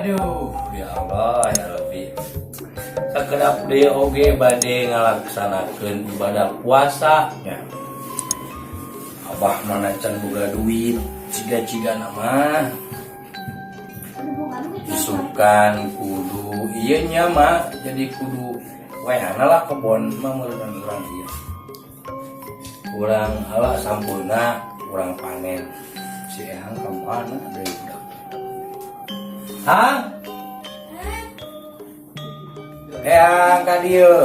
Aduh, ya Allah, ya Rabbi. Sakedap deui oge bade ngalaksanakeun ibadah puasa nya. Abah mana can boga duit, ciga-ciga nama. Isukan kudu ieu nya mah jadi kudu wayahna lah kebon mah meureun urang ieu. Urang ala sampurna, urang panen. Si Ehang ka mana deui budak? Hah? Ehang ka dieu.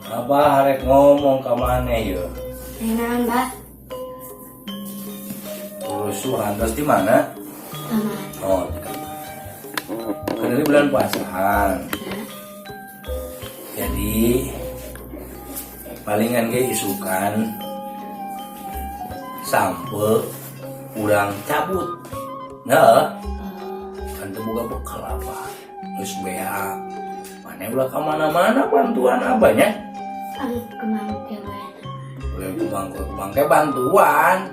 Abah rek ngomong ka maneh yeuh. Naon, Bah? Rusuhan terus di mana? Kamar. Oh, di kamar. Kan ini bulan puasaan. Jadi palingan ge isukan sampe urang cabut. Nah, kan teu boga bekal apa. Geus beak. Maneh ulah ka mana-mana bantuan abahnya. Ang kemangke we. Ulah kumangke bantuan.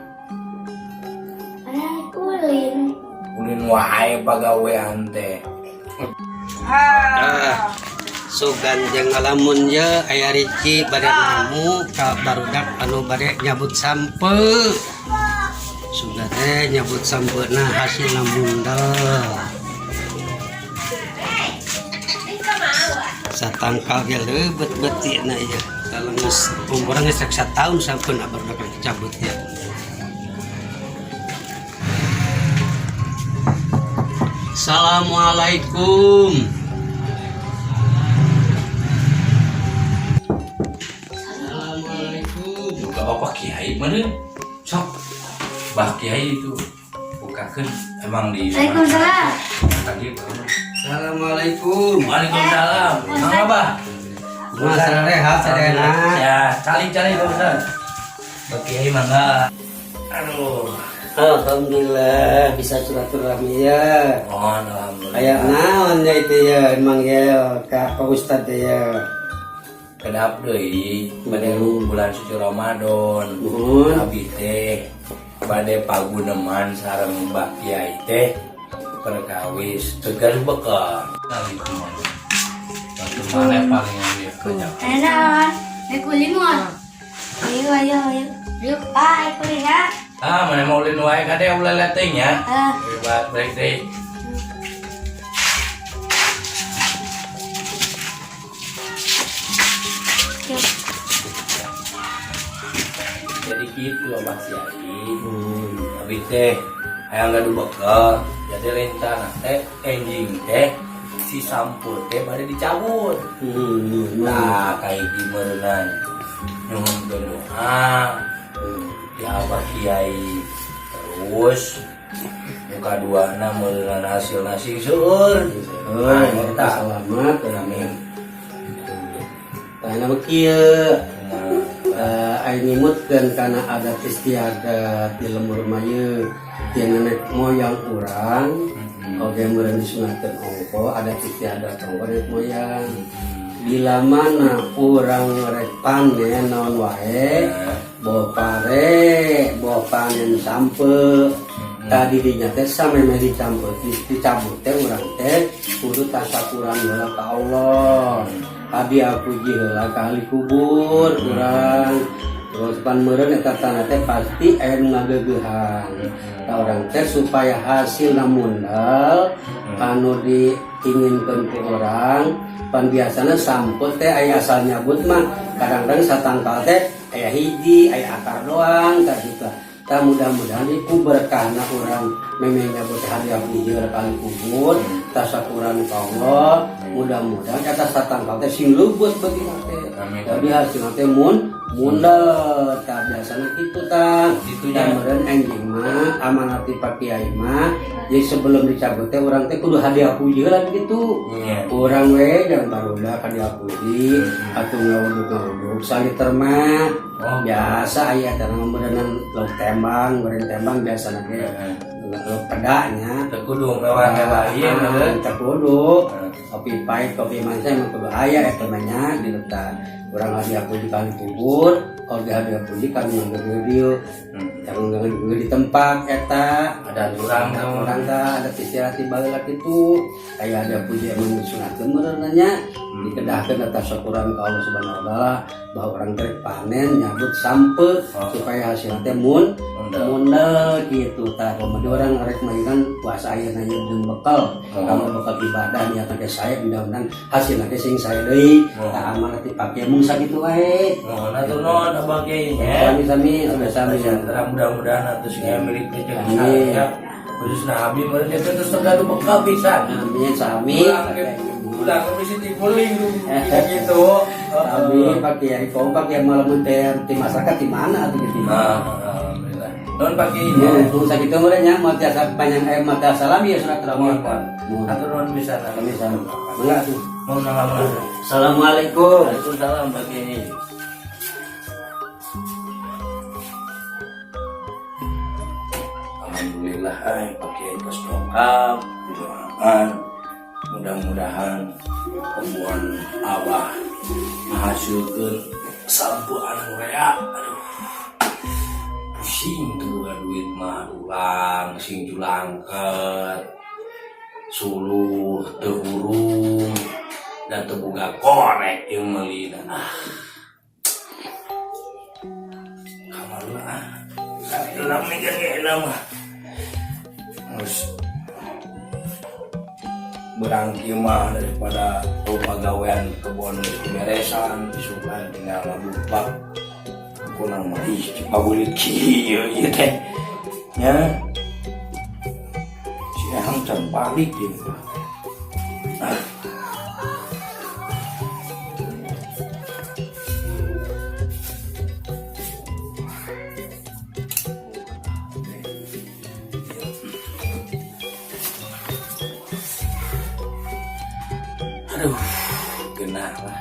Ada ulin. Ulin wae pagawean teh. Ah, sugan jeung ngalamun ye aya Riki bade namu ka barudak anu bade nyabut sampeu. Sugan teh nyabut sampeuna hasilna mundel. Satangkal ge leubet betina ieu. Kalau geus umurna geus rek sataun sampeuna barudak rek dicabut ya. Assalamualaikum. Assalamualaikum. Buka Bapak Kiai mana? Sok. Bah Kiai itu bukakeun emang di Waalaikumsalam. Tadi baru. Assalamualaikum. Waalaikumsalam. Mangga Bah. Mas rehat sadayana. Ya, calik-calik Pak Ustaz. Bah Kiai mangga. Aduh. Alhamdulillah bisa silaturahmi ya. Oh, alhamdulillah. Kayak naon ya itu ya emang ya ka Pak Ustad ya. Kedap deui bade bulan suci Ramadan. Nuhun. Abi teh bade paguneman sareng Mbah Kiai teh perkawis tegar bekal. Batu mana paling ieu kerja. Ada naon? Rek ulin moal. Ayo, ayo, ayo. Yuk, ah, ulin ya. Ah, mana mau ulin wae kade ulah leteng ya. Ah. Hebat, break deui. Yuk. Jadi gitu Abah Kiai. Abi teh hayang gaduh bekal. Jadi rencana teh enjing teh si sampeu teh bade dicabut. Nah, kayak gimana nyuhunkeun doa di Abah Kiai terus muka dua na meureunana hasil nasi seueur. Oh, Nah, eta eta. selamat. Amin. Tah nama kieu. Aing ngimutkeun kana adat istiadat di lembur mah ieu ti nenek moyang urang. Oge meureun disunatkeun ongko adat istiadat ongko nenek moyang. Bila mana urang rek panen naon wae, boh pare, boh panen sampeu. Tadi dinya teh samemeh dicabut, dicabut teh urang teh kudu tasakuran heula ka Allah. Adi puji heula ka ahli kubur urang. Terus pan meureun eta tanah teh pasti aya nu ngageugeuhan. Tah urang teh supaya hasilna mundal anu diinginkeun ku urang, pan biasana sampeu teh aya asal nyabut mah kadang-kadang satangkal teh aya hiji, aya akar doang tah kitu. Tah mudah-mudahan iku berkahna urang memeh nyabut hadiah puji ka ahli kubur, tasakuran ka Allah, mudah-mudahan eta satangkal teh sing leubeut beutina teh. Amin. Jadi hasilna teh mundal tah biasana kitu tah. Kitu Tah nya. meureun enjing mah amanat ti Pak Kiai mah, jadi sebelum dicabut teh urang teh kudu hadiah puji heula kitu. Nya. Urang we jangan barudak hadiah puji atuh ngawuduk-ngawuduk saliter mah. Oh. Biasa aya teh meureunnan lauk tembang, meureun tembang biasana ge lauk pedanya. Teu kudu mewah-mewah ieu meureun. Teu kudu. Kopi pahit, kopi manis emang kudu aya eta mah nya gitu tah. Urang hadiah puji kali kubur, kalau di hadiah puji kami manggil dieu. Jangan jangan di tempat eta. Ada urang Ada tah. Urang tah ada istiadat di baheula kitu. Aya hadiah puji emang disunatkeun meureun nya. Dikedahkeun atas syukuran ka Allah Subhanahu wa taala bahwa urang teh panen nyabut sampeu supaya hasilna teh mun Mundel. Mundel gitu tah. Komo urang rek mayunan puasa ayeuna ieu jeung bekal. Kamu bekal ibadah niat teh sae, mudah-mudahan hasilna teh sing sae deui. Tah, amanah dipake mung sakitu wae. Mohon atur nuhun, Abah Kiai nya. Sami-sami, sami-sami. Mudah-mudahan atuh sing milik teh Amin. ya. Khususna abi meureun teh terus tergadu bekal pisan. Amin, sami. Pulang ke bisa diguling gitu. Amin, Pak Kiai. Kau Pak Kiai malam teh di masyarakat di mana atuh gitu. Nah, alhamdulillah. Nuhun, Pak Kiai. Ya, mung sakitu meureun nya, moal tiasa panjang, moal tiasa salam ya surat Mohon, rahmat. mohon. Atur nuhun pisan. Sami sami. Mangga atuh. Mohon mangga. Assalamualaikum. Waalaikumsalam, Pak Kiai. Alhamdulillah, ay, Pak Kiai tos dongkap, didoakan. Mudah-mudahan kebun Abah menghasilkan sampeu anu rea. Aduh, pusing tuh boga duit mah ulang, sing julangket, suluh, teu hurung, dan teu boga korek yang meuli. Ah, kamar ah, dalam nih kan enak mah. Terus berang kieu mah daripada pagawean kebon beresan isukan tinggal ngabuka kurang mah, ih, pabulit kieu ieu teh nya, si Ehang can balik gitu ah. Aduh, genah lah.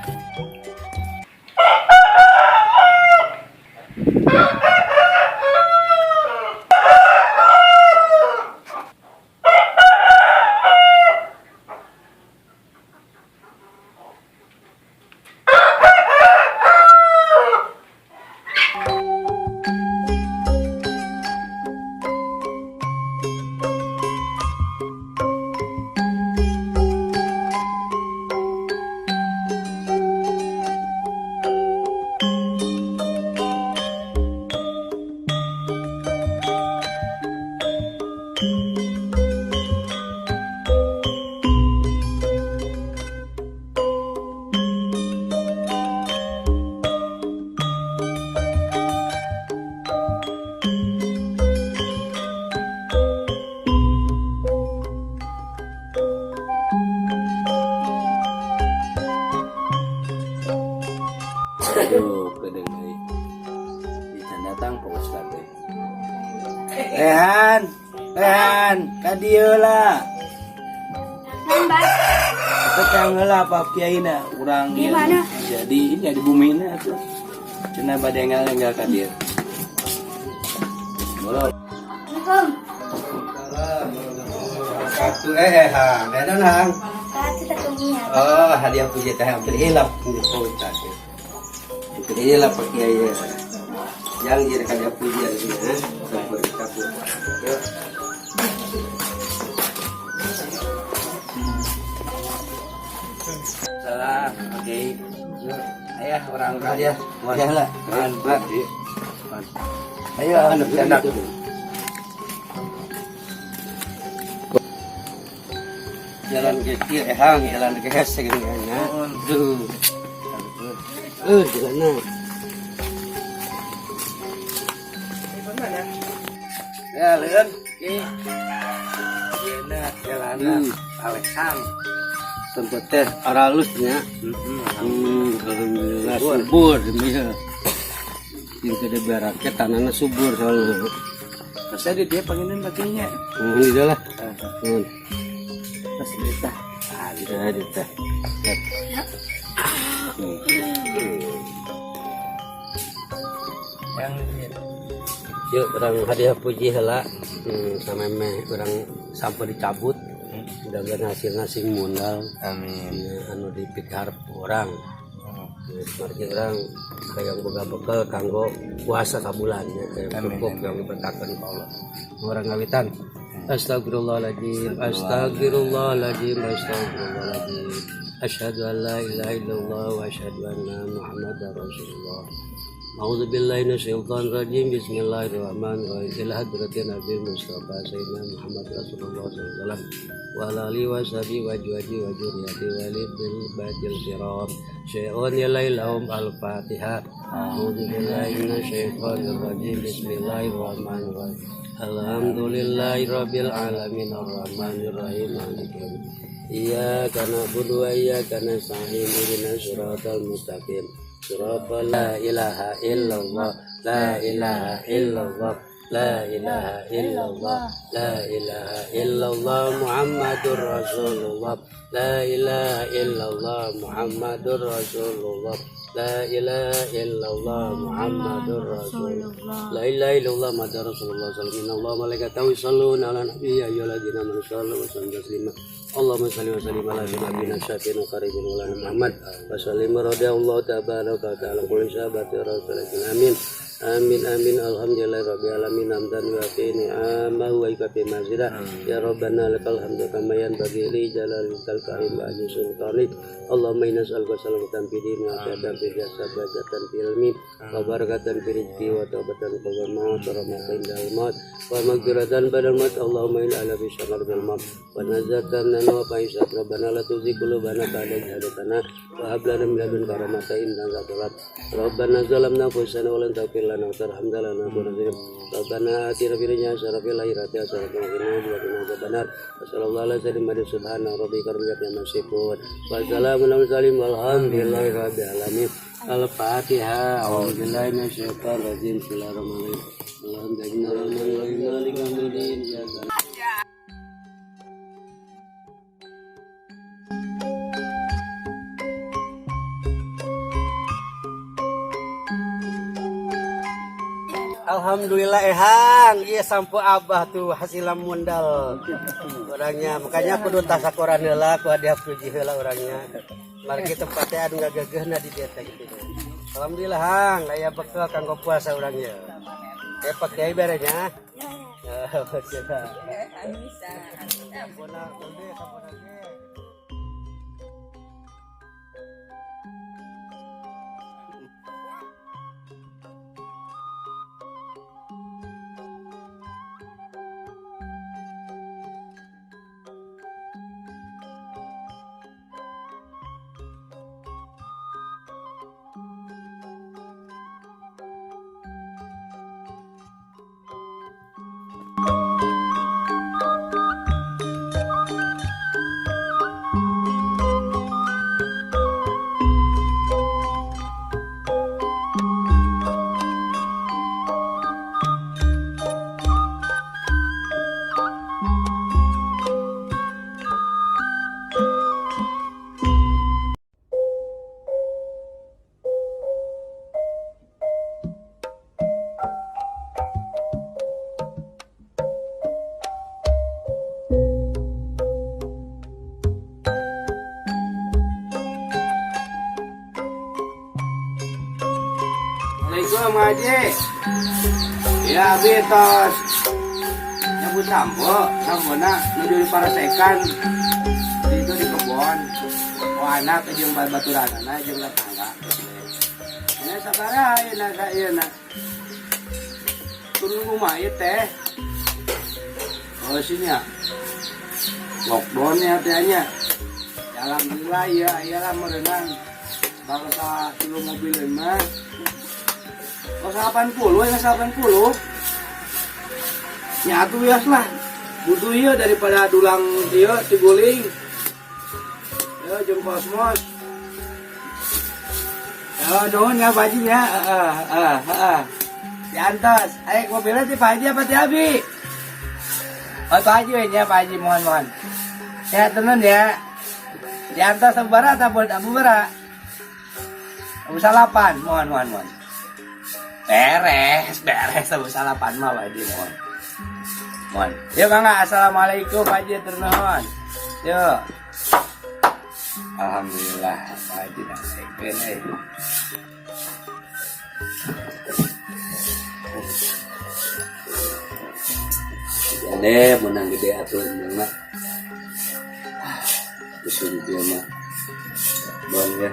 Aduh, kedeung euy. Bisa datang Pak Ustad teh. Rehan, Rehan, ka dieu lah. Lambat. Petang heula Pak Kiai na urang Di mana? Jadi ini di bumi ini atuh. Cenah bade enggal-enggal ka dieu. Bolo. Assalamualaikum. Satu hang, dan hang. Kak, kita tunggu ya. Oh, hadiah puji teh hampir hilap Pak Ustad. Hampir hilap Pak Kiai. Yang jadi hadiah puji di sini, ha? Campur campur. Yuk. Salah, oke. Ayah orang Hadiah, hadiah lah. Pak. Ayo, anu cenak. Jalan ke hang, jalan ke hese gini ya. Aduh. Jalan. Ya, leun. Ki. Yeuna jalanan Alexan. Tempat teh aralusnya. Alhamdulillah subur ya. Yang gede baraknya tanahnya subur soalnya. Terus ada dia pengenan pakainya. Itu lah. Pas kita. Ah, gitu aja teh. Yang Yuk, urang hadiah puji heula. Sama meh urang sampai dicabut. Mudah-mudahan hasilnya sing mundal. Amin. Ya, anu dipiharep urang. Margi urang kayak boga bekal kanggo puasa sabulan ya, kayak Amin, cukup amin. yang diberkahkan ku Allah. Urang ngawitan. Astagfirullahaladzim, astagfirullahaladzim, astagfirullahaladzim. Asyhadu an la ilaha illallah wa asyhadu anna Muhammadar Rasulullah. A'udzu billahi minasyaitonir rajim. Bismillahirrahmanirrahim. Ila hadratin Nabi Mustafa Sayyidina Muhammad Rasulullah sallallahu alaihi wasallam wa ala alihi wa sahbihi wa azwaji wa dzurriyyati wa li bil baitil kiram. Syai'un ilaihum al-Fatihah. A'udzu billahi minasyaitonir rajim. Bismillahirrahmanirrahim. Alhamdulillahi rabbil alamin arrahmanir rahim maliki yaumiddin. Iyyaka na'budu wa iyyaka nasta'in ihdinas siratal mustaqim. Siratal la ilaha illallah la ilaha illallah la ilaha illallah la ilaha illallah Muhammadur Rasulullah la ilaha illallah Muhammadur Rasulullah la ilaha illallah Muhammadur Rasulullah la ilaha illallah Muhammadur Rasulullah sallallahu alaihi wasallam. Malaikatahu yusholluna ala nabi ya ayyuhalladzina amanu shallu wa sallimu taslima. Allahumma shalli wa sallim ala nabiyina syafi'ina karibin wa ala Muhammad wa sallim radhiyallahu tabaraka wa ta'ala kulli sahabati rasulillah. Amin amin amin. Alhamdulillah rabbil alamin hamdan wa fi ni'amahu wa yukafi mazida. Ya rabbana lakal hamdu kama yanbaghi li jalalikal karim wa ali sultanik. Allahumma inna nas'aluka salamatan fid din wa afiatan fil jasad wa izzatan fil ilmi wa barakatan fil rizqi wa taubatan qabla maut wa rahmatan indal maut wa maghfiratan ba'dal maut. Allahumma inna ala bi syarril maut wa nazatan wa faisat. Rabbana la tuzigh qulubana ba'da idh hadaytana wa hab lana min ladunka rahmatan innaka antal wahhab. Rabbana zalamna anfusana wa lam taghfir lana wa tarhamna lanakunanna minal khasirin. Rabbana atina fid dunya hasanah wa fil akhirati hasanah wa qina adzabannar. Wa sallallahu ala sayyidina Muhammad subhana rabbika rabbil izzati amma yasifun wa salamun alal mursalin walhamdulillahi rabbil alamin. Al-Fatihah. A'udzu billahi minasyaitonir rajim. Bismillahirrahmanirrahim. Alhamdulillahi rabbil alamin maliki yaumiddin. Iyyaka. Alhamdulillah ehang, iya sampo abah tuh hasilnya mundal orangnya, makanya aku kudu tasakuran heula, ku hadiah puji heula orangnya. Margi tempatnya anu ngagegehna di dieu teh gitu. Alhamdulillah hang, aya bekal kanggo puasa orangnya. Eh Pak Kiai berenya. Ya, sampuna, sampuna ge. Assalamualaikum Haji. Ya abi tos nyabut sampo, sampona nuju di parasekan itu di kebon. Oh anak jeung babaturanana jeung tetangga. Ini sabaraha ayeuna ka ieu na? Turun kumaha ieu teh? Oh sinya. Lockdown ya teh nya. Ya, alhamdulillah ya, iyalah merenang. Bangsa tilu mobil mah. Oh 80 ya 80. Nyatu ya lah. Butuh ieu daripada dulang ieu tiguling. Ya jeung kosmos. Ya nuhun ya Pak Haji ya. Heeh heeh heeh. Diantos. Ayo mobilnya ti Pak Haji apa ti Abi? Oh Pak Haji we nya Pak Haji mohon mohon. Ya tenan ya. Diantos sabaraha ta Abu bara? Abu salapan mohon mohon mohon. Beres, beres Abu salapan mah Pak Haji mohon. Mohon. Ya Kang, assalamualaikum Pak Haji ternuhun. Ya. Alhamdulillah, Pak Haji daekeun euy. Jane menang gede atuh mah. Terus dia mah. Bon ya.